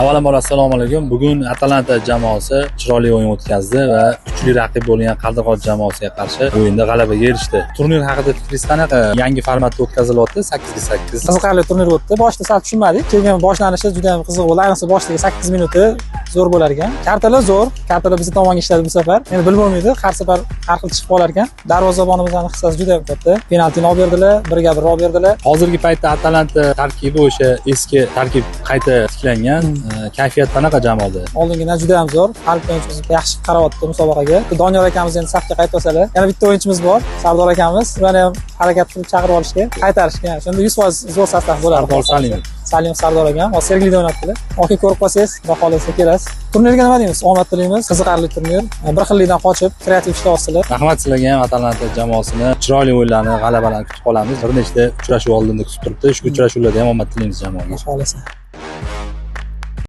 Avvalambor, assalomu alaykum. Bugun Atalanta jamoasi chiroyli o'yin o'tkazdi va kuchli raqib bo'lgan Qaldirg'och jamoasiga qarshi o'yinda g'alabaga erishdi. Turnir haqida fikringiz qanaqa? Yangi formatda o'tkazilyapti, 8 ga 8. Qiziqarli turnir o'tdi. Boshida sal tushunmadik, keyin boshlanishi juda ham qiziq bo'ldi. Ayniqsa boshidagi 8 minuti zo'r bo'lar ekan. Kartalar zo'r, kartalar bizni tomonga ishladi bu safar. Endi bilib bo'lmaydi, har safar har xil chiqib qolar ekan. Darvozabonimizni hissasi juda ham katta. Penaltini olib berdilar, 1 ga 1 olib berdilar. Hozirgi paytda Atalanta tarkibi o'sha eski tarkib qayta tiklangan. Kayfiyat qanaqa jamoada? Oldingidan juda ham zo'r. Har bitta o'yinchimiz yaxshi qarayapti musobaqaga. Doniyor akamiz endi safga qaytib olsalar, yana bitta o'yinchimiz bor, Sardor akamiz. Ularni ham harakat qilib chaqirib olishga, qaytarishga. Shunda 100% zo'r состав bo'ladi. Sardor Salimov. Salim Sardor akam hozir Sergelida o'ynabdilar. Aka, ko'rib qolsangiz, xudo xohlasa kelasiz. Turnirga nima deymiz? Omad tilaymiz. Qiziqarli turnir. Bir xillikdan qochib, kreativ ishlayapsizlar. Rahmat sizlarga ham. Atalanta jamoasini chiroyli o'yinlarni, g'alabalarni kutib qolamiz. Bir nechta uchrashuv oldinda kutib turibdi. Shu uchrashuvlarda ham omad tilaymiz jamoaga. Xudo xohlasa.